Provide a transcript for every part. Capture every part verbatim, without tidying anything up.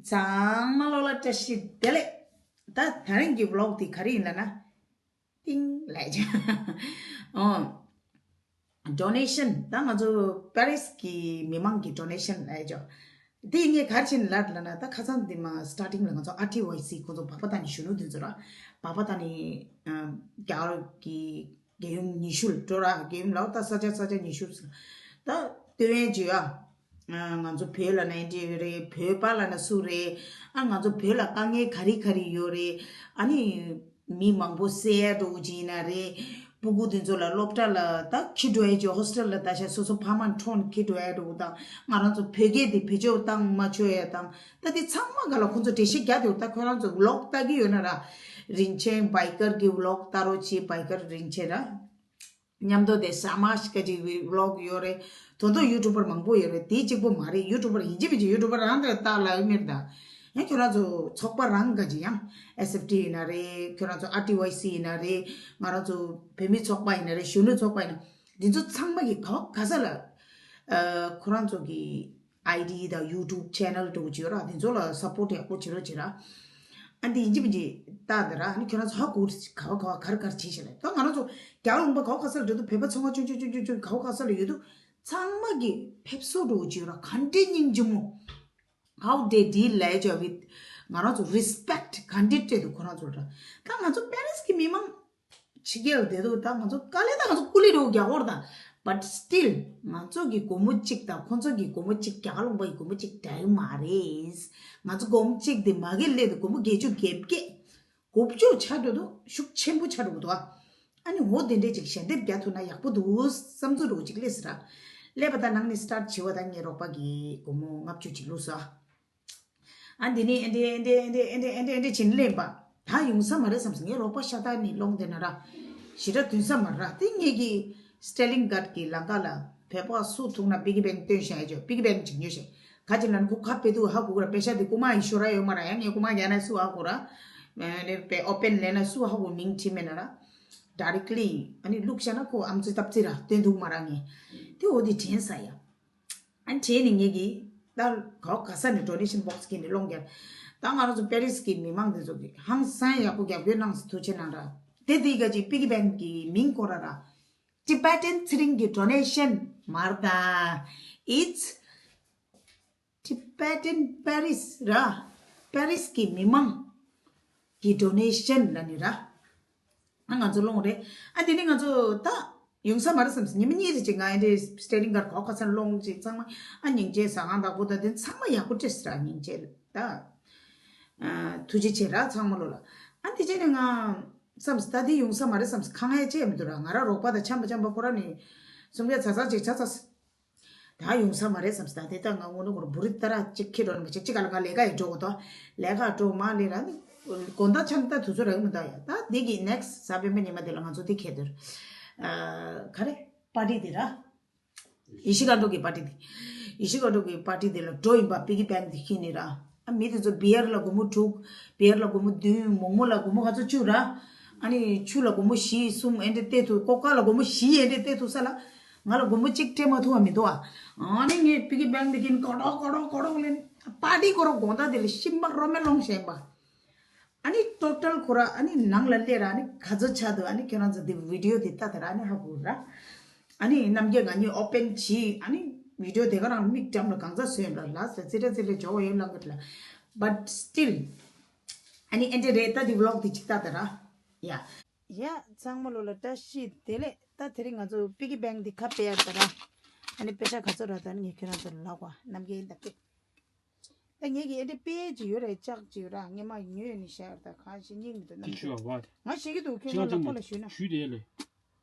ཚང་མ་ལོ་ལ་བཀྲ་ཤིས་བདེ་ལེགས། ད་ད་རིང་གི་vlog་དེ་ག་རེ་ཡིན་ལབ་ན། ཏིང་ལས་ཅན། ཨོ། donation། ད་ང་ཚོ་པེ་རིས་གི་མི་མང་གི་donation་ལས་ཅོ། དེ་ངས་ག་རེ་བྱས་ནས་ལབ་ལབ་ན། ད་ཁ་སང་དེ་མ་starting་ལ་ང་ཚོ་ཨར་ཊི་ཝའི་སི་ཁོང་ཚོ་བག་པ་བཏང་ནས་གཞོན་ནུ་དེ་ཚོ་ར། བག་པ་བཏང་ནས་རྒྱ་གར་གི་རྒྱལ་ཡུམ་ཉི་ཤུ་ལ་འགྲོ་ར། རྒྱལ་ཡུམ་ལ་ད་ས་ཆ་ས་ཆ་ཉི་ཤུ་ལ་ད་སྟོན་ཡས་བྱོས་ཨ། ང་ཚོ་བོད་ལ་ན་ཨེ་འདྲ་རེད། བོད་པ་ལ་ན་སུ་རེད། ཨ་ང་ཚོ་བོད་ལ་དཀའ་ངལ་ག་རེ་ག་རེ་ཡོད་རེད། ཨ་ནི་མི་མང་པོ་བསད་ཡ་འགྲོ་གི་ཡིན་ན་རེད། སྤུ་གུ་དེ་ཚོ་ལ་སློབ་གྲྭ་ལ་ད་ཁྱི་འགྲོ་ཡ་ཅིག་ཧོ་སི་ཊེལ་ལ་ད་ཤ་སོ་སོ་ཕ་མ་འཁྲུངས་ཁྱི་འགྲོ་ཡ་འགྲོ་དང་། ང་རང་ཚོ་བོད་སྐད་དེ་བེད་སྤྱོད་བཏང་མ་ཆོག་ཡ་དང་། ད་དེ་ཚང་མ་ག་ལ་ཁོང་ཚོ་འགྲེལ་བཤད་རྒྱག་དེ། ད་ཁོ་རང་ཚོ་vlog་ལྟ་གི་ཡོད་ན་ར། རིན་ཆེན་བྷའི་ཀར་གི་vlog་ལྟ་རོགས་བྱེད། བྷའི་ཀར་རིན་ཆེན་ར། མཉམ་དུ་དེ་ས་མ་ཤི་ཀ་ཅིག་vlog་ཡོད་རེད། དོན་དུ་ཡུ་ཊུབ་པར་མང་པོ་ཡོད་རེད། དེ་གཅིག་པོ་མ་རེད། ཡུ་ཊུབ་པར་ཡིན་གཅིག་མིན་གཅིག་ཡུ་ཊུབ་པར་རང་དེ་ལྟ་ལ་ཡོད་མེད་ད། ཡང་ཁྱོད་རང་ཚོ་ཚོགས་པ་རང་ག་ཅིག་ཡང་ཨེས་ཨེཕ་ཊི་ཡིན་ན་རེད། ཁྱོད་རང་ཚོ་ཨར་ཊི་ཝའི་སི་ཡིན་ན་རེད། ང་རང་ཚོ་བོད་མི་ཚོགས་པ་ཡིན་ན་རེད། གཞོན་ནུ་ཚོགས་པ་ཡིན་ན། འདི་ཚོ་ཚང་མ་གི་ག་བ་ག་ས་ལ་ཨ་ཁོ་རང་ཚོ་གི་ཨའི་ཌི་དང་ཡུ་ཊུབ་ཆེ་ནལ་འགྲོ་གི་ཡོད་ར། དེ་ཚོ་ལ་སཔོར་ཊི་ཡག་པོ་བྱེད་རོགས་བྱེད་ར། ཨ་འདི་ཡིན་གཅིག་མིན་གཅིག་ལྟ་འདི་ར། ཨ་ནི་ཁྱོད་རང་ཚོ་ཧ་གོ་ག་བ་ག་བ་ག་རེ་ག་རེ་བྱེད་ཤེས་ལ། ད་ང་རང་ཚོ་རྒྱ་གར་ལུང་པ་ག་བ་ག་ས་ལ་འགྲོ་དུས་བོད་པ་ཚང་མ་ཆུང་ཆུང་ཆུང་ཆུང་ཆུང་ག་བ་ག་ས་ལ་ཡོད་དུས་ཚང་མ་གི་ཕེབས་བསུ་འགྲོ་གི་ཡོད་ར། ག་འདྲའི་སྙིང་རྗེ་མོ། How they deal like with ང་རང་ཚོ་རི་སི་པེག་ག་འདྲའི་སྤྲད་འདུག་ཁོ་རང་ཚོ་ར། ད་ང་ཚོ་པེ་རིས་གི་མི་མང་ཕྱི་རྒྱལ་བསྡད་འདུག་ད་ང་ཚོ་དཀའ་ལས། ད་ང་ཚོ་ཀུ་ལི་རེད་རྒྱ་ཧོར་དང་། But still ང་ཚོ་གི་སྒོར་མོ་གཅིག་དང་ཁོ་ཚོ་གི་སྒོར་མོ་གཅིག་རྒྱ་གར་ལུང་པ་ཡི་སྒོར་མོ་གཅིག་འདྲ་གི་མ་རེད། ང་ཚོ་སྒོར་མོ་གཅིག་དེ་མ་གི་སླེབས་དུས་སྒོར་མོ་བརྒྱད་ཅུ་གྱ་བརྒྱད་དགུ་བཅུ་ཆགས་འགྲོ་འདུག་ཤུགས་ཆེན་པོ་ཆགས་འགྲོ་གི་འདུག་ཨ་ནི་འོ་དེ་འདྲས་ཅིག་ཞལ་འདེབས་རྒྱག་ཐུབ་ན་ཡག་པོ་འདུག་བསམ་ཚུལ་འདྲ་བོ་ཅིག་སླེབས་སོང་ར། སླེབས་པ་དང་ནང་ནས་སི་ཊར་བྱེད་པ་དང་ངའི་རོགས་པ་གིས་སྒོར་མོ་ལྔ་བཅུ་ཅིག་བླུགས་སོང་ཨ། ཨ་འདི་ནི་ཨེ་འདྲས་ཨེ་འདྲས་ཨེ་འདྲས་ཨེ་འདྲས་ཨེ་འདྲས་ཨེ་འདྲས་བྱིན་ལེན་པ། ད་ཡོང་ས་མ་རེད་བསམ་སོང་། ངའི་རོགས་པ་ཤ་སྟག་ནི་སློང་བསྡད་ན་ར། ཞེ་དྲག་འདུན་ས་མ་རེད་ར། དེ་ངེད་ཀྱི་སི་ཊེ་ལིན་གྷཊ་གི་ལམ་ཁ་ལ་བོད་པ་སུ་ཐུག་ན་པི་གི་བེང་སྟོན་བཞག་ཡ་ཅོ། པི་གི་བེང་ཅིག་ཉོས་ཤག་ག་ཅི་ལབ་ན་ཁོ་ཁ་ཕྱེ་དུས་ཧ་གོ་གི་ར། པེ་ཤ་དེ་རྐུ་མ་ཡི་ཤོར་ར་ཡོད་མ་ར། ཡང་ངས་རྐུ་མ་རྒྱག་ན་སུ་ཧ་གོ་ར། ཨེ་འདྲས་པེ་ཨོ་པེན་ལེན་ན་སུ་ཧ་གོ། མིང་བྲིས་མེད་ན་ར། ཌའི་རེག་ལི་ཨ་ནི་བླུགས་བཞག་ན་ཁོ་ཨམ་ཙི་ཏབ་ཙི་ར་སྟོན་འདུག་མ་ར། ངས་དེ་འོ་དེ་དྲན་ས་ཡ། ཨ་ནི་དྲན་ནས་ངེད་ཀྱིས་ད་ག་བ་ག་ས་ནས་ཌོ་ནེ་ཤན་བོག་སི་ཁྱེར་ནས་སློང་རྒྱབ། ད་ང་རང་ཚོ་པེ་རིས་ཀྱི་མི་མང་དེ་ཚོ་གིས་ཧང་སང་ཡག་པོ་རྒྱབ་སྐྱོར་གནང་སོང་། ཐུགས་རྗེ་གནང་ར། དེ་དེའི་ག་ཅིག་པི་གི་བེང་གི་མིང་སྐོར་ར་ར། ཊི་བེ་ཊན་ཚེ་རིང་གི་ཌོ་ནེ་ཤན་མ་རེད་ད། It's Tibetan Paris་ར། པེ་རིས་ཀྱི་མི་མང་གི་ཌོ་ནེ་ཤན་ལབ་ནི་ར། ཨ་ང་ཚོ་སློང་རེད། ཨ་དེ་ནི་ང་ཚོ་ད་ཡོང་ས་མ་རེད་བསམ་སོང་། ཉི་མ་གཉིས་རེ་ཅིག་ང་ཨེ་འདྲས་སི་ཊེ་ལིན་གྷཊ་ག་བ་ག་ས་སློང་ཅིག་ཚང་མ་ཨ་སྙིང་རྗེ་ཟ་ཁང་བདག་པོ་དང་དེ་ཚང་མ་ཡག་པོ་སྤྲད་སོང་ར། སྙིང་རྗེ་ད་ཨ་ཐུགས་རྗེ་ཆེ་ར་ཚང་མ་ལོ་ལ། ཨ་དེ་བྱས་ནས་ང་བསམ་སོང་ད་དེ་ཡོང་ས་མ་རེད་བསམ་སོང་། ཁ་ངལ་ཅི་ཡང་མི་འདུག་ར། ང་ར་རོགས་པ་དང་འཆམ་པ་འཆམ་པ་ཁོ་ར་ནི་སུམ་བརྒྱ་ཚ་ཚ་ཅིག་ཚ་ཚ། ད་ཡོང་ས་མ་རེད་བསམ་སྟེ། ད་དེ་ལྟར་ང་དངོས་གནས་ཁོ་རང་བུ་རི་ཏ་ར་གཅིག་ཁྱེར་འགྲོ་ནས་མི་ཆེ་གཅིག་ག་ལ་ང་ལས་ཀ་ཡི་འགྲོ་གོ་ཏོ། ལས་ཀ་འགྲོ་མ་ལས་ར་ནི་དགོང་དག་ཆ་ནི་ད་དུས་ཚོད་རག་གི་མི་འདུག་ཡ། ད་འདི་གི་ནེག་སི་ཊི་གཟའ་སྤེན་པ་ཉི་མ་དེ་ལ་ང་ཚོ་དེ་ཁྱེར་འདུག་ཨ་ག་རེ་པར་ཊི་དེ་ར། ཡེ་ཤེས་མཁའ་འགྲོ་གི་པར་ཊི་དེ། ཡེ་ཤེས་མཁའ་འགྲོ་གི་པར་ཊི་དེ་ལ་འགྲོ་ཡིན་པ། པི་གི་བེང་དེ་ཁྱེར་ནི་ར། ཨ་མི་དེ་ཚོ་བི་ཡར་ལ་སྒོར་མོ་དྲུག་བི་ཡར་ལ་སྒོར་མོ་བདུན། མོག་མོག་ལ་སྒོར་མོ་ག་ཚོད་བཅུ་ར། ཨ་ནི་ཆུ་ལ་སྒོར་མོ་བཞི་གསུམ་ཨེ་འདྲ་སྟེར་ཐུབ། ཀོ་ཀ་ལ་སྒོར་མོ་བཞི་ཨེ་འདྲ་སྟེར་ཐུབ་ས་ལ། ང་ལ་སྒོར་མོ་གཅིག་སྤྲད་མ་ཐུབ་པ་མི་འདུག་ཨ། ཨ་ནི་ངས་པི་གི་བེང་དེ་ཀིན་ཀོ་ཀྲོག་ཀོ་ཀྲོག་ཀོ་ཀྲོག་ལེན། པར་ཊི་ཁོ་ར་དགོང་དག་དེ་ལ་ཤིང་པ་རོ་མེ་སློང་བཞིན་པ། ཨ་ནི་ཊོ་ཊལ་ཁོ་ར་ཨ་ནི་ནང་ལ་སླེབས་ར་ཨ་ནི་ག་ཚོད་ཆགས་འདུག་ཨ་ནི་ཁྱེད་རང་ཚོ་དེ་བི་ཌི་ཡོ་དེ་ལྟ་དེ་ར་ཨ་ནི་ཧ་གོ་ར། ཨ་ནི་ནམ་རྒྱུན་ང་གཉིས་ཨོ་པེན་བྱས། ཨ་ནི་བི་ཌི་ཡོ་དེ་ག་རང་མིག་འགྲམ་ལ་གང་ཚ་བཟོས་ཡོད་ལ་ལ་ས་ཙི་ཏྲ་ཙི་ལ་འཇོག་ཡོད་ལང་གི་ལ། But still ཨ་ནི་ཨེ་འདྲ་རེད། ད་དེ་བི་ལོག་དེ་ཅིག་ལྟ་དེ་ར། ཡ། ཡ། ཚང་མ་ལོ་ལ་བཀྲ་ཤིས་བདེ་ལེགས། ད་དེ་རིང་ང་ཚོ་པི་གི་བེང་འདི་ཁ་ཕྱེ་ཡ་ད་ར། ཨ་ནི་པེ་ཤ་ག་ཚོད་རག་ད་ནི་ངས་ཁྱེད་རང་ཚོ་ལ་ལབ་གོ། ནམ་རྒྱུན་ཡིན་ད་པེ། ད་ངས་ཀྱི་ཨེ་འདྲ་པེ་ཅིག་ཡོད་རེད། ལྕགས་ཅིག་ཡོད་ར། ངས་མ་ཉོས་ནི་བཞག་ཡོད། ད་གང་ཞིག་རྙེད་མི་འདུག་ནམ་རྒྱུན། ང་ཤེས་ཀྱི་འདུག་ཁྱེད་རང་ལ་ཁོ་ལ་ཞུས་ན། ཞུས་དེ་ལས།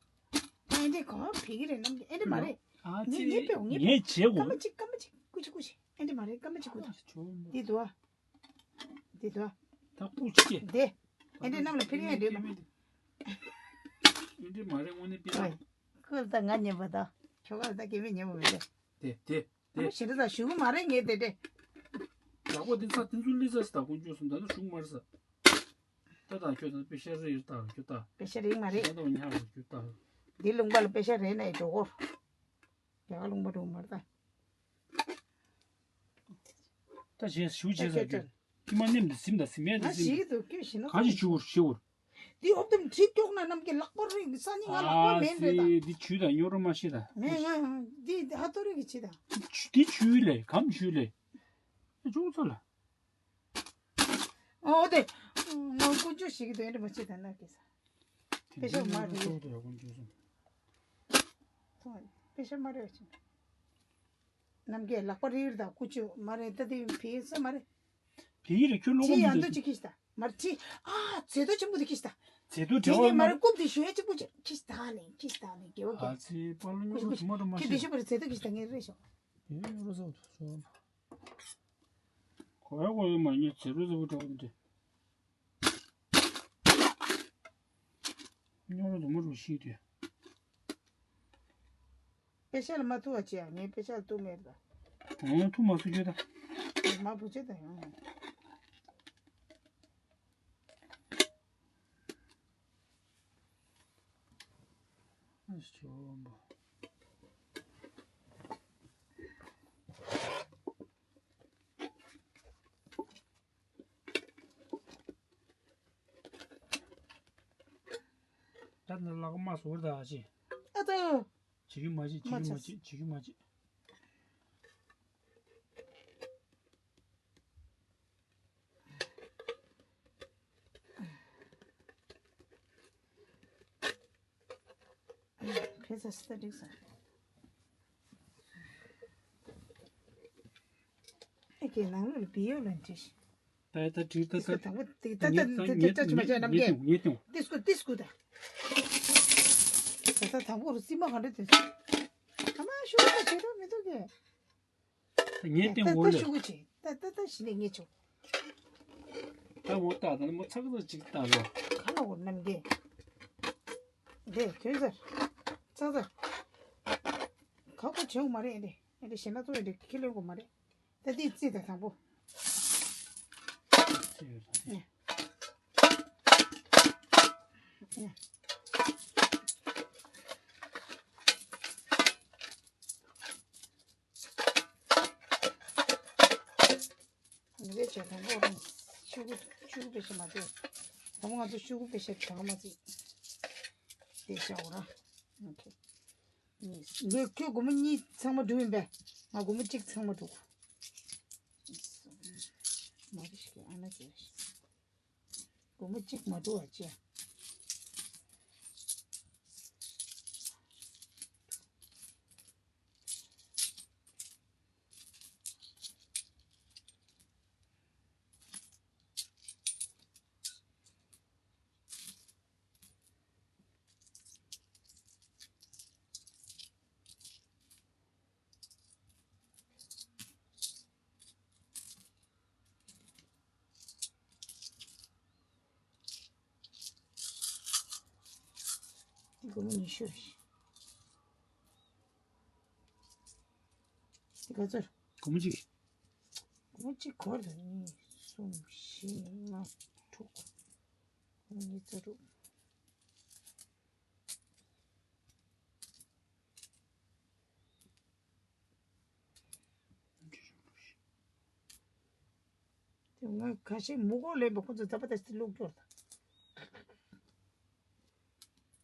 ད་ཨེ་འདྲ་གོ་བེ་གི་རེད་ནམ་རྒྱུན། ཨེ་འདྲ་མ་རེད། ངས་ངས་པེ་ངས་པེ། ངས་བྱས་གོ། སྐར་མ་གཅིག་སྐར་མ་གཅིག་སྐུ་མཁྱེན་སྐུ་མཁྱེན། ཨེ་འདྲ་མ་རེད། སྐར་མ་གཅིག་སྐུ་མཁྱེན། འདི་འདུག་ཨ། འདི་འདུག་ཨ། ད་སྐུ་མཁྱེན། འདི། ཨེ་འདྲ་གནམ་ལ་ཕེབས་ཡ་འདྲ་མ། ཨེ་འདྲ་མ་རེད་དངོས་གནས་པི་ལ། ཁོ་ལ་ད་ང་ཉན་པ་ད། ཁྱོ་ག་ལ་ད་སྐྱེ་མེད་ཉན་པ་མེད་པས། དེ་དེ་དེ། ཨ་ཞེ་དྲག་ད་ཞུ་གི་མ་རེད་ངས་དེ་དེ། ཡག་པོ་དེ་ཚ་དེ་ཚོ་ལི་ས་སི་ད་ཀུན་ཅོ་སོང་ད་ནི་ཞུ་གི་མ་རེད་ས། ད་ད་ཁྱོད་ད་པེ་ཤ་རེ་ཡིར་ད་ཁྱོད་ད། པེ་ཤ་རེད་མ་རེད། ད་ད་ཉག་རེ་ཁྱོད་ད། འདི་ལུང་པ་ལ་པེ་ཤ་རེད་ན་ཡི་འགྲོ་གོ། རྒྱ་གར་ལུང་པ་འགྲོ་མ་རེད་ད། ད་བྱས་ཞུ་བྱས་ས་ཁྱོད། ཁྱི་མ་ནེམ་དེ་ཟིམ་ད་ཟིམ་མེད་དེ་ང་ཟིམ་ཞིག་ཏུ་སྐྱོ་ཞིག་ན། ག་ཅི་ཞུ་བར་ཞུ་བར། འདི་ཨོབ་དམ་གྲིབ་སྐྱོག་ན་ནམ་གྱི་ལག་པར་རིག་ས་ནི་ང་ལག་པར་མེན་རེད་ད། འདི་ཆུ་ད་ཉོ་རོ་མ་ཤེས་ད། མེ་ང་འདི་ཧ་ཏོ་རིག་གི་ཆི་ད། འདི་ཆུ་ལས་གམ་ཆུ་ལས། ཅུང་ཚོ་ལ། ཨོ་དེ། ང་ཀུན་སྤྱོད་ཞིག་གི་དོན་དུ་མ་ཆི་ད་ན་གི་ས། དེ་པེ་ཤ་མ་རེད། ཏོག་ཏོག་ཀུན་སྤྱོད་སོང་། ཐོང་། པེ་ཤ་མ་རེད་ཆི། ནམ་གྱི་ལག་པར་རིག་ད་ཀུ་ཅུ་མ་རེད་ད་དེ་ཕི་ས་མ་རེད། ཕི་ཡི་རེ་ཁྱོད་ལོག་ཅི་ཡང་དུ་ཅི་ཁྱི་ཤ་ད་མར་ཅི། ཨ་ཛེ་དོ་ཆེན་པོ་དེ་ཁྱི་ཤ་ད། ཛེ་དོ་དེ་བྲེ་བ་ནི་མ་མར་རེད་རྐུབ་དེ་ཞོན་ཡ་གཅིག་པུ་ཅི་ཁྱི་ཤ་ད་ནི་ཁྱི་ཤ་ད་ནི་དགེ་བ་ཨ་གྱ། ཙི་པ་ལོ་ཉོ་རོ་དུ་མ་ཁྱི་དེ་ཤེས། ཤི་པར་ཛེ་དོ་ཁྱི་ཤ་ད་ངེ་རེ་ཤོ། ཡོད་ཉོ་རོ་ཟོ་ཟོ། གོ་ཡ་གོ་ཡ་མ་ཉེ་ཛེ་རོ་ཟོ་བོ་དྲག་འདི། ཉོ་རོ་དུ་མ་རུ་ཤི་དེ། པེ་ཤལ་མ་ཐུ་བ་ཅི་ཡ་ངས་པེ་ཤལ་ཐུ་མེད་ད། ཨོ་ཐུ་མ་སུ་ཁྱོད་ད། མ་བུ་ཅི་ད་ཡང་། ཨ་ཤོ་བོ། ད་ནི་ལག་མ་སོར་ད་ཨ་ཅེ། ཨ་ཙི། བྱེད་རྒྱུ་མ་བྱེད་བྱེད་རྒྱུ་མ་བྱེད་བྱེད་རྒྱུ་མ་བྱེད། ཕེ་ས་སི་ཏ་འགྲིག་ས། ཨེ་ཀེ་ནང་ལོགས་ལ་བི་ཡོ་ལ་འདྲི། ད་ད་འགྲིག་ད་ད། དང་པོ་དེ་ད་ད་དེ་ད་ཅི་མ་བྱས་ནམ་རྒྱལ། ངས་ཏེ་ཏེ་སྐུ་ཏེ་སྐུ་ད། ད་ད་དང་པོ་རུ་སི་མ་ག་འདྲ་དེ། ཨ་མ་ཤོག་ད་བྱེད་རོགས་མི་འདུག་གས། ད་ངས་ཏེ་ད་འོ་ད་ལེ། ཤོག་གུ་ཆེ། ད་ད་ད་ཤི་ནས་ངས་ཆོག་ད་འོ་ད་ད་མོ་ཚག་ཚག་ཅིག་ད་ལོ། ག་ལ་འོ་ནམ་རྒྱལ། འདི་ཐོན་ཟེར། ཚག་ཚག་ག་གོ་བྱེད་འོ་མ་རེད་འདི། འདི་ཞེ་ན་ཚོ་འདི་ཁི་ལོ་གོ་མ་རེད། ད་འདི་རྩིས་དང་དང་པོ། ངས་བྱས་དང་པོ་རང་ཤུ་གུ་ཤུ་གུ་པེ་ཤ་མ་སྟེར། དང་པོ་ང་ཚོ་ཤུ་གུ་པེ་ཤ་གང་མ་རྩིས། དེ་བྱ་འོ་ར། ཨོ་ཁེ། ངས་ཁྱོད་སྒོར་མོ་གཉིས་ཚང་མ་འགྲུབ་ཡིན་པས། ང་སྒོར་མོ་གཅིག་ཚང་མ་འགྲུབ། མ་རེད་ཤི་ཨ་ན་ཅེ། སྒོར་མོ་གཅིག་མ་འགྲུབ་བ་ཅེ། སྒོར་མོ་ཉི་ཤུ་རེད། འདི་ག་ཚོད། སྒོར་མོ་གཅིག་སྒོར་མོ་གཅིག་གོ་རེད། གཉིས་གསུམ་བཞི་ལྔ་དྲུག་སྒོར་མོ་ཉི་ཤུ་རྩ་དྲུག་དེ་ང་ཁ་ཤས་མུ་གོ་ལེན་པ་ཁོ་ཚོ་ད་པ་ད་སི་ལུག་སྐྱོར་དང་།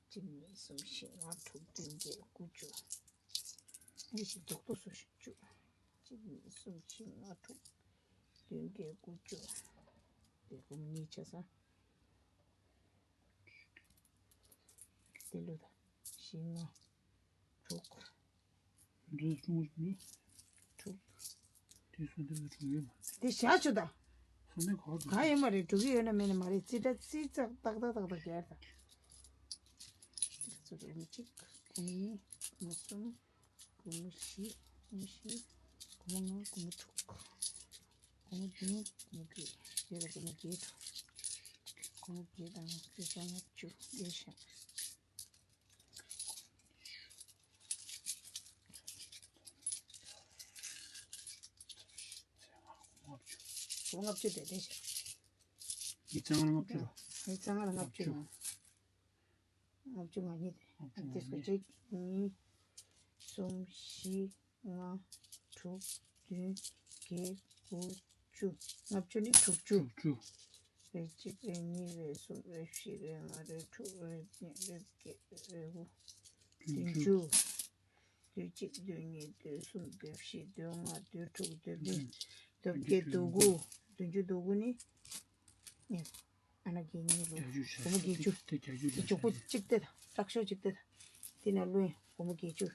གཅིག་གཉིས་གསུམ་བཞི་ལྔ་དྲུག་བདུན་བརྒྱད་དགུ་བཅུ། ཨེ་ཤི་རྡོག་རྡོག་སུ་ཞིག་བཅུ། གཅིག་གཉིས་གསུམ་བཞི་ལྔ་དྲུག་བདུན་བརྒྱད་དགུ་བཅུ། དེ་ཀུན་གཉིས་ཆ་ས། དེ་ལོ་ད་བཞི་ལྔ་དྲུག་འདི་ཆུང་ངུ་ཞིག་ནི། དྲུག་དེ་སོ་འདི་ལ་དྲུག་ཡོད་མ་རེད། དེ་བཞག་ཆོག་ད། སོ་འདི་ག་བ་དྲུག་གང་ཡོད་མ་རེད། དྲུག་གི་ཡོད་ན་མེད་ན་མ་རེད། རྩིས་ཁྲ་རྩིས་ཙག་ཏག་ཏག་ཏག་ཏག་རྒྱག་ད། ཚོ་རུ་མི་གཅིག་སྒོར་མོ་གཉིས། སྒོར་མོ་གསུམ། སྒོར་མོ་བཞི། སྒོར་མོ་བཞི། སྒོར་མོ་ལྔ། སྒོར་མོ་དྲུག་སྒོར་མོ་བདུན། སྒོར་མོ་བརྒྱད། དེ་ལ་སྒོར་མོ་བརྒྱད་འགྲོ། སྒོར་མོ་བརྒྱད་དང་བརྒྱད་བཅུ་ལྔ་བཅུ་ཡོད་ཤག་སྒོར་མོ་ལྔ་བཅུ་དེ་དེ་ཤག་ཡིག་ཚང་ལྔ་བཅུ་རོ། ཡིག་ཚང་ལྔ་བཅུ་རོ། ལྔ་བཅུ་ང་གཉིས་དེ། ལྔ་བཅུ་ང་གཉིས། དེ་སྐོར་གཅིག་གཉིས། གསུམ། བཞི། ལྔ། དྲུག་བདུན། བརྒྱད། དགུ། བཅུ། ལྔ་བཅུ་ནི་དྲུག་ཅུ། དྲུག་ཅུ། རེ་གཅིག་རེ་གཉིས་རེ་གསུམ་རེ་བཞི་རེ་ལྔ་རེ་དྲུག་རེ་བདུན་རེ་བརྒྱད་རེ་དགུ། བདུན་ཅུ། བདུན་གཅིག་བདུན་གཉིས་བདུན་གསུམ་བདུན་བཞི་བདུན་ལྔ་བདུན་དྲུག་བདུན་བདུན། བདུན་བརྒྱད་བདུན་དགུ། བདུན་ཅུ་དོན་དགུ་ནི། ཨ་ན་གི་གཉིས་ལོ། བརྒྱད་ཅུ་ཞེ་སྒོར་མོ་བརྒྱད་ཅུ། དེ་བརྒྱད་ཅུ་ཞེ་དེ་མཇུག་པོ་གཅིག་དེ་དང་ལྷག་ཤོས་གཅིག་དེ་དང་། དེ་ནས་བླུགས་ཡིན་སྒོར་མོ་བརྒྱད་ཅུ།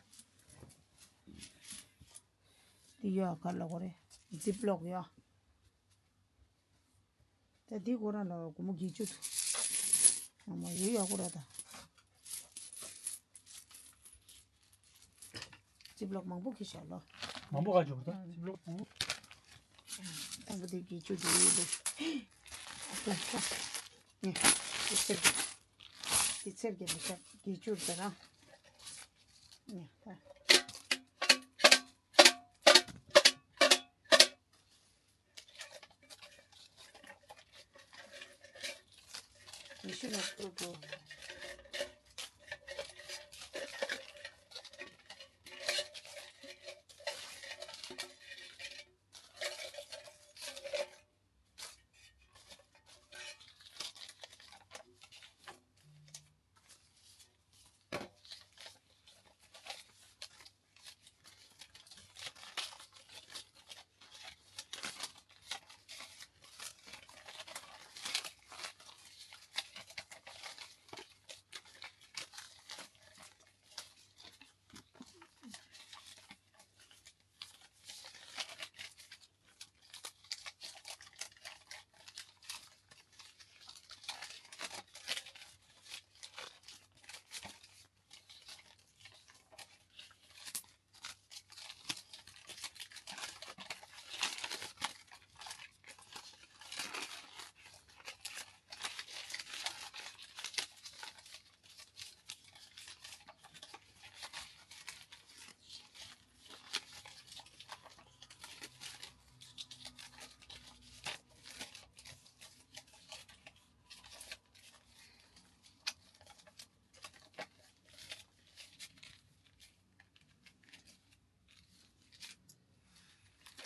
དེ་ཡོད་ག་ལ་གོ་རེ། ཛིབ་ལོག་ཡོད། ད་འདི་ཁོ་རང་ལ་སྒོར་མོ་བརྒྱད་ཅུ་འདུག་ཨ་མ་ཡོད་ཡག་པོ་ར་ད། ཛིབ་ལོག་མང་པོ་ཁྱེར་ཤག་ལོ། མང་པོ་ག་བྱུང་ད་ཛིབ་ལོག་མང་པོ། དང་པོ་དེ་བརྒྱད་ཅུ་འདུག་ཡོད་འདུག་ཨ་ཁོ་ཁོ། ནས་དེ་ཚེར་གྱི་དེ་ཚེར་གྱི་མི་ཤག་བརྒྱད་ཅུ་ར་ད་ར། ནས་ད། ཉི་ཤུ་ནས་དྲུག་ཅུ།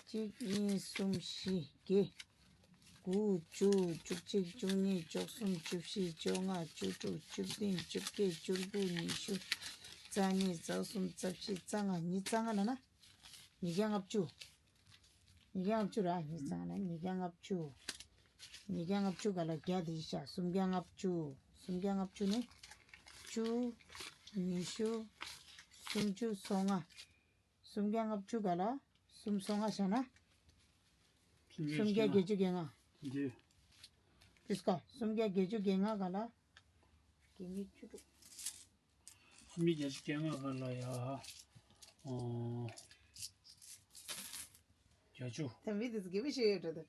གཅིག་གཉིས་གསུམ་བཞི་བརྒྱད། དགུ་བཅུ་བཅུ་གཅིག་བཅུ་གཉིས་བཅུ་གསུམ་བཅུ་བཞི་བཅོ་ལྔ་བཅུ་དྲུག་བཅུ་བདུན་བཅོ་བརྒྱད་བཅུ་དགུ་ཉི་ཤུ། རྩ་གཉིས་རྩ་གསུམ་རྩ་བཞི་རྩ་ལྔ་ཉི་ཤུ་རྩ་ལྔ་ལ་ན། ཉིས་བརྒྱ་ལྔ་བཅུ། ཉིས་བརྒྱ་ལྔ་བཅུ་ར་ཉི་ཤུ་རྩ་ལྔ་ན་ཉིས་བརྒྱ་ལྔ་བཅུ། ཉིས་བརྒྱ་ལྔ་བཅུ་ག་ལ་བརྒྱ་དེ་ཤ་སུམ་བརྒྱ་ལྔ་བཅུ། སུམ་བརྒྱ་ལྔ་བཅུ་ནི། བཅུ། ཉི་ཤུ། སུམ་ཅུ་སོ་ལྔ། སུམ་བརྒྱ་ལྔ་བཅུ་ག་ལ་སུམ་སོ་ལྔ་བཞག་ན། སུམ་བརྒྱ་བརྒྱད་ཅུ་གྱ་ལྔ། འདི། དེ་སྐ་སུམ་བརྒྱ་བརྒྱད་ཅུ་གྱ་ལྔ་ག་ལ། བརྒྱད་གཉིས་བཅུ་དྲུག་སུམ་བརྒྱ་བརྒྱད་ཅུ་གྱ་ལྔ་ག་ལ་ཡ། ཨོ། བརྒྱད་ཅུ། ད་མི་དེ་ཚོ་དགེ་བའི་བཤད་ཡོད་འགྲོ་ད།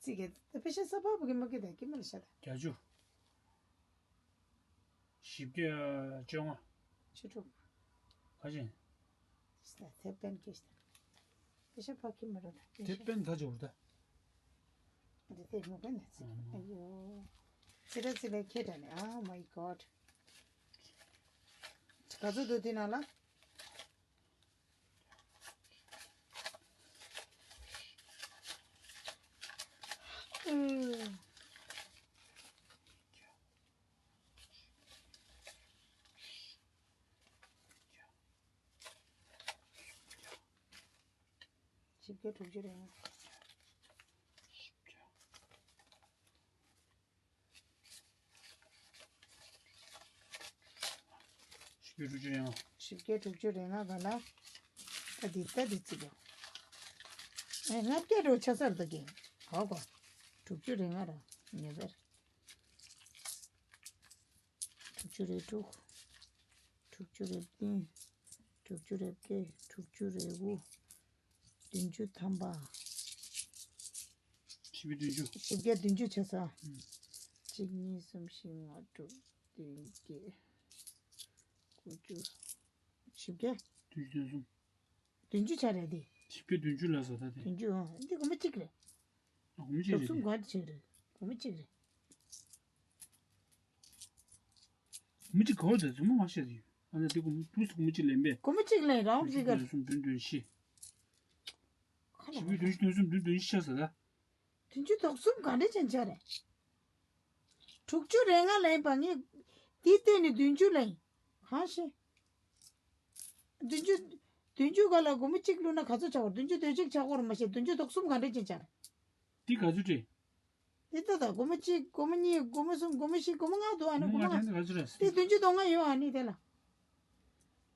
ཚིག་གི་ད་ཕལ་ཆེར་ས་ཕག་བུ་གི་མ་གི་ད་ཀི་མ་ལ་ཤ་ད། བརྒྱད་ཅུ། བཞི་བརྒྱ་བཅོ་ལྔ། བཅུ་དྲུག་ག་ཅན། ས་ཐེབས་པན་ཀེ་ཤ་ད། ཀེ་ཤ་ཕ་ཀི་མ་རོ་ད། ཐེབས་པན་ག་ཅོར་ད། འདི་ཐེབས་མོ་པན་ད་ཚི། ཨ་ཡོ། ཚི་ར་ཚི་ལ་ཁེ་ད་ནི། Oh my God. ག་ཚོད་འདུག་དེ་ནང་ལ། ཨུ། བཞི་བརྒྱ་དྲུག་ཅུ་རེད། བཞི་བརྒྱ་དྲུག་ཅུ་རེ་ལྔ། བཞི་བརྒྱ་དྲུག་ཅུ་རེ་ལྔ་ག་ལ། ད་འདི་ད་འདི་རྩིས་པ། ཨེ་ལྔ་བརྒྱ་རུ་ཆ་ཚར་ད་གི། ཧོ་གོ། དྲུག་ཅུ་རེ་ལྔ་ར། ཉེ་བར། དྲུག་ཅུ་རེ་དྲུག་དྲུག་ཅུ་རེ་བདུན། དྲུག་ཅུ་རེ་བརྒྱད། དྲུག་ཅུ་རེ་དགུ། བདུན་ཅུ་ཐམ་པ། བཞི་བཅུ་བདུན་ཅུ། བཞི་བརྒྱ་བདུན་ཅུ་ཆ་ཚང་། ཨུམ། གཅིག་གཉིས་གསུམ་བཞི་ལྔ་དྲུག་བདུན་བརྒྱད། དགུ་བཅུ། བཞི་བརྒྱ། བདུན་ཅུ་དོན་གསུམ། བདུན་ཅུ་ཆ་རེད་དེ། བཞི་བརྒྱ་བདུན་ཅུ་ལ་ཟ་ད་དེ། བདུན་ཅུ་ཨང་། འདི་སྒོར་མོ་གཅིག་རེད། སྒོར་མོ་གཅིག་རེད་དེ། གསུམ་ག་དེ་ཆ་རེད། སྒོར་མོ་གཅིག་རེད། སྒོར་མོ་གཅིག་ག་བ་དེ་ཚོ་མོ་མ་ཤེས་རེད། ཨ་ན་དེ་སྒོར་མོ་དུས་སུ་སྒོར་མོ་གཅིག་ལེན་པས། སྒོར་མོ་གཅིག་ལེན་རང་བཞི་བརྒྱ་དོན་གསུམ་བདུན་དོན་བཞི། ཁ་ལ་བཞི་བརྒྱ་དོན་བཞི་དོན་གསུམ་བདུན་དོན་བཞི་ཆ་ཟ་ད། བདུན་ཅུ་དོན་གསུམ་ག་འདྲ་ཅན་ཆགས་རེད། དྲུག་ཅུ་རེ་ལྔ་ལེན་པ་ངས་འདི་བལྟས་ནས་བདུན་ཅུ་ལེན། གང་ཤེས། བདུན་ཅུ། བདུན་ཅུ་ག་ལ་སྒོར་མོ་གཅིག་བླུགས་ན་ག་ཚོད་ཆགས་པ། བདུན་ཅུ་དོན་གཅིག་ཆགས་ཀྱི་ཡོད་རེད་མ་གཞི། བདུན་ཅུ་དོན་གསུམ་ག་འདྲ་ཅན་ཆགས་རེད། འདི་ག་ཚོད་སྤྲད། འདི་ལྟ་ད། སྒོར་མོ་གཅིག་སྒོར་མོ་གཉིས། སྒོར་མོ་གསུམ། སྒོར་མོ་བཞི། སྒོར་མོ་ལྔ་འདུག་ཨ་ནི། སྒོར་མོ་ལྔ་དེ་ག་ཚོད་རེད། དེ་བདུན་ཅུ་དོན་ལྔ་ཡོད་ཨ་ནི་དེ་ལ།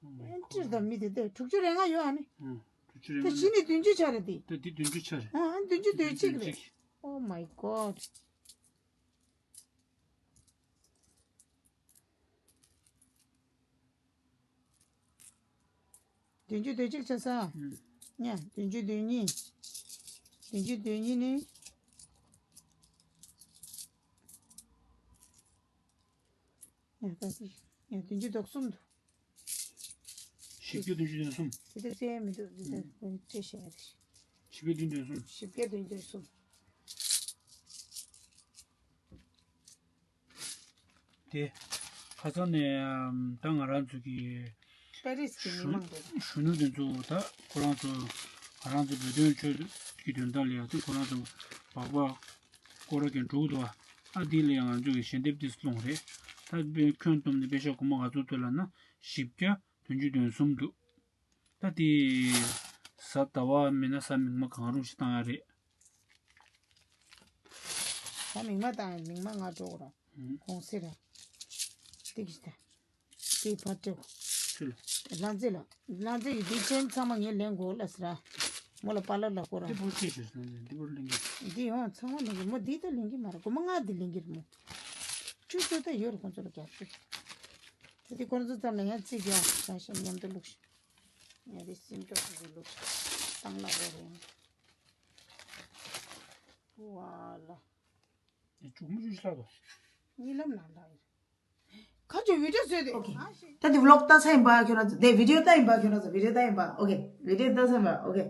Oh my ཨེ་འདྲ་ད་God. མི་དེ་དེ་དྲུག་ཅུ་རེ་ལྔ་ཡོད་ཨ་ནི། ཨང་། དྲུག་ཅུ་རེ་དེ་ལྔ་གཞི་ནས་བདུན་ཅུ་ཆགས་རེད་དེ། དེ་འདི་བདུན་ཅུ་ཆགས་རེད། ཨང་། ཨ་བདུན་ཅུ་དོན་གཅིག་རེད། Oh my God. བདུན་ཅུ་དོན་གཅིག་ཆགས་སོང་། ཨུམ། ཡ། བདུན་ཅུ་དོན་གཉིས། བདུན་ཅུ་དོན་གཉིས་ནི། ཡ། ད་ཅི། ཡ། བདུན་ཅུ་དོན་གསུམ་འདུག་བཞི་བརྒྱ་བདུན་ཅུ་དོན་གསུམ། དེ་ལྟར་བཙལ་མི་འདུག་འདི་ལྟར་ཨུམ། བཙལ་བཞག་ཡ་དེ། བཞི་བརྒྱ་བདུན་དོན་གསུམ། བཞི་བརྒྱ་བདུན་དོན་གསུམ། དེ། ཁ་སང་ནས་ཨམ། ད་ང་རང་ཚོ་གི་པེ་རིས་ཀྱི་མི་མང་དེ། གཞོན་ནུ་དེ་ཚོ་ད་ཁོ་རང་ཚོ་ང་རང་ཚོ་བོད་དོན་ཆོས་གི་དོན་དག་ལ་ཡང་དེ་ཁོ་རང་ཚོ་སྦག་སྦག་སྐོར་ར་གན་འགྲོ་གི་འདུག་ཨ། འདི་ལ་ཡང་ང་ཚོ་གི་ཞལ་འདེབས་དེ་སློང་རེད། ད་དཔེ་ཁྱོན་བསྡོམས་ནས་པེ་ཤག་སྒོར་མོ་ག་ཚོད་ཐོབ་ལབ་ན་བཞི་བརྒྱ་བདུན་ཅུ་དོན་གསུམ་འདུག་ད་དེ་གཟའ་ཟླ་བ་མིན་ན་གཟའ་མིག་དམར་གང་རུང་ཞིག་བཏང་ཡ་རེད། གཟའ་མིག་དམར་བཏང་ཡ། མིག་དམར་ང་འགྲོ་གི་ར། ཨུམ། གུང་སེང་ར། ཏིག་ཞིག་ད། དེ་ཕར་སྤྲད། ལྷ་མཛེས་ལགས། ལྷ་མཛེས་ཀྱི་འདི་ཅན་ཚང་མ་ངས་ལེན་དགོས་ལབ་ཟེར་ར། མོ་ལ་པཱ་ལགས་ལབ་དགོས་ར། འདི་བོར་ཅི་ཞུ་སོང་། འདི་བོར་ལེན་གི། འདི་ཡང་ཚང་མ་ལེན་གི། མོ་འདི་ད་ལེན་གི་མ་རེད། སྒོར་མོ་ལྔ་འདི་ལེན་གི་རེད་མོ། བཅུ་ཚོད་ད་ཡོད་རེད་ཁོང་ཚོ་ལ་རྒྱག་ཤོག་ད་འདི་ཁོང་ཚོ་ཙམ་ལ་ཡང་རྩིས་རྒྱག་ད་ཞེས་མཉམ་དུ་བླུགས་ཤིག་ངས་འདི་སེམས་ཅོག་ཅིག་བླུགས་ཤིག་བཏང་ལ་རེ་རེ། ཝ་ལ། ཨེ། བཅུ་གོ་མ་བཅུ་ཞིག་ལྷག་འདུག་གཉིད་ལམ་ནང་ལྷག་ཡོད། ཁ་ཆུ་བི་ཌི་ཡོ་བཟོས་ཏེ། ཨོ་ཁེ། ད་འདི་བི་ལོག་ལྟ་ས་ཡིན་པ་ཁྱོད་རང་ཚོ། དེ་བི་ཌི་ཡོ་ལྟ་ཡིན་པ་ཁྱོད་རང་ཚོ། བི་ཌི་ཡོ་ལྟ་ཡིན་པ། ཨོ་ཁེ། བི་ཌི་ཡོ་ལྟ་ས་ཡིན་པ། ཨོ་ཁེ།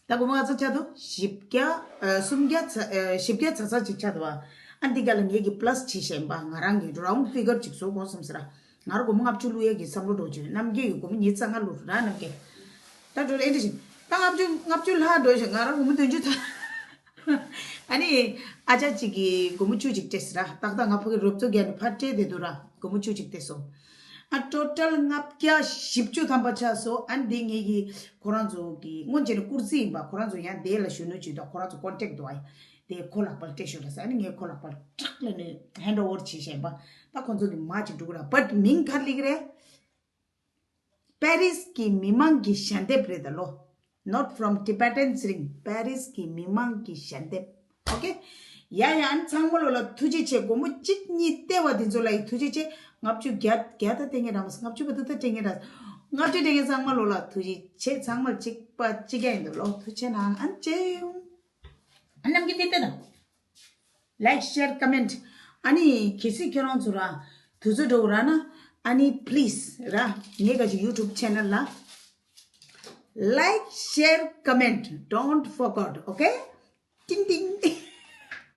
ད་སྒོར་མོ་ག་ཚོད་ཆགས་འདུག་བཞི་བརྒྱ། ཨ། སུམ་བརྒྱ་ཚ། ཨ། བཞི་བརྒྱ་ཚ་ཚ་ཅིག་ཆགས་འདུག་བ། ཨ། འདི་ག་ལ་ངེད་ཀྱི་པ་ལ་སི་བྱས་བཞག་ཡིན་པ། ང་རང་གི་རའུན་ཌི་ཕི་གར་ཅིག་བཟོ་དགོས་བསམ་ཟེར་ར། ང་རང་སྒོར་མོ་ལྔ་བཅུ་བླུག་ཡས་ཀྱི་བསམ་བློ་འགྲོ་བྱུང་། རྣམ་རྒྱལ་གྱི་སྒོར་མོ་ཉི་ཤུ་རྩ་ལྔ་བླུགས་ར་རྣམ་རྒྱལ། ད་འགྲོ་རེད་འདི་བཞིན། ད་ལྔ་བཅུ། ལྔ་བཅུ་ལྷག་འགྲོ་བཞིན། ང་རང་སྒོར་མོ་བདུན་ཅུ་ཐམ། ཨ་ནི་ཨ་ཅག་ཅིག་གིས་སྒོར་མོ་བཅུ་ཅིག་སྤྲད་ཟེར་ར། ཏག་ཏག་ང་ཕ་གི་རོབ་ཚོ་རྒྱག་ནས་ཕར་སྤྲད་བསྡད་འདུག་ར། སྒོར་མོ་བཅུ་ཅིག་སྤྲད་སོང་། ཨ། ཊོ་ཊལ་ལྔ་བརྒྱ་བཞི་བཅུ་ཐམ་པ་ཆགས་སོང་། ཨ་ནི་འདི་ངེད་ཀྱི་ཁོ་རང་ཚོ་གི་སྔོན་ཆད་ནས་བསྐུར་རྩིས་ཡིན་པ། ཁོ་རང་ཚོ་ཡང་དེ་ལ་གཞོན་ནུ་ཅིག་དང་ཁོ་རང་ཚོ་ཀོན་ཊེག་འདུག་ཨ། དེ་ཁོ་ལག་པར་སྤྲད་ཤོག་ལབ་ཟེར། ཨ་ནི་ངས་ཁོ་ལག་པར་ཊག་ལབ་ནས་ཧེན་ཌི་ཨོ་ཝར་བྱས་བཞག་ཡིན་པ། ད་ཁོ་ཚོ་གི་མ་ཅིག་འགྲོ་གི་ར། བཊ་མིང་ག་རེ་ལབ་ཀྱི་རེད། པེ་རིས་ཀྱི་མི་མང་གི་ཞལ་འདེབས་རེད་ད་ལོ། Not from Tibetans ring. པེ་རིས་ཀྱི་མི་མང་གི་ཞལ་འདེབས། ཨོ་ཁེ། ཡ་ཡ། ཨ་ནི་ཚང་མ་ལོ་ལ་ཐུགས་རྗེ་ཆེ། སྒོར་མོ་གཅིག་གཉིས་སྟེར་བ་དེ་ཚོ་ལ་ཡི་ཐུགས་རྗེ་ཆེ། ལྔ་བཅུ་བརྒྱ་བརྒྱ་ད་སྟེར་མཁན་རག་མ་སོང་། ལྔ་བཅུ་བརྒྱ་ད་སྟེར་མཁན་རག་ལྔ་བཅུ་སྟེར་མཁན་ཚང་མ་ལོ་ལ་ཐུགས་རྗེ་ཆེ། ཚང་མ་གཅིག་པ་གཅིག་རྐྱང་ཡིན་ད་ལོ། ཐུགས་རྗེ་གནང་། ཨ་ནི་ཅེ་ཡོང་། ཨ་ནི་རྣམ་རྒྱལ་དེ་ལྟ་དང་། ལའིག་ཤེར་ཀོ་མེན་ཊི། ཨ་ནི་གལ་སྲིད་ཁྱོད་རང་ཚོ་ར་དུས་ཚོད་འགྲོ་གི་ར་ན། ཨ་ནི་པི་ལི་སི་ར་ངའི་ག་ཅིག་ཡུ་ཊུབ་ཆེ་ནལ་ལ་ལའིག་ཤེར་ཀོ་མེན་ཊི། Don't forget. ཨོ་ཁེ། ཏིང་ཏིང་།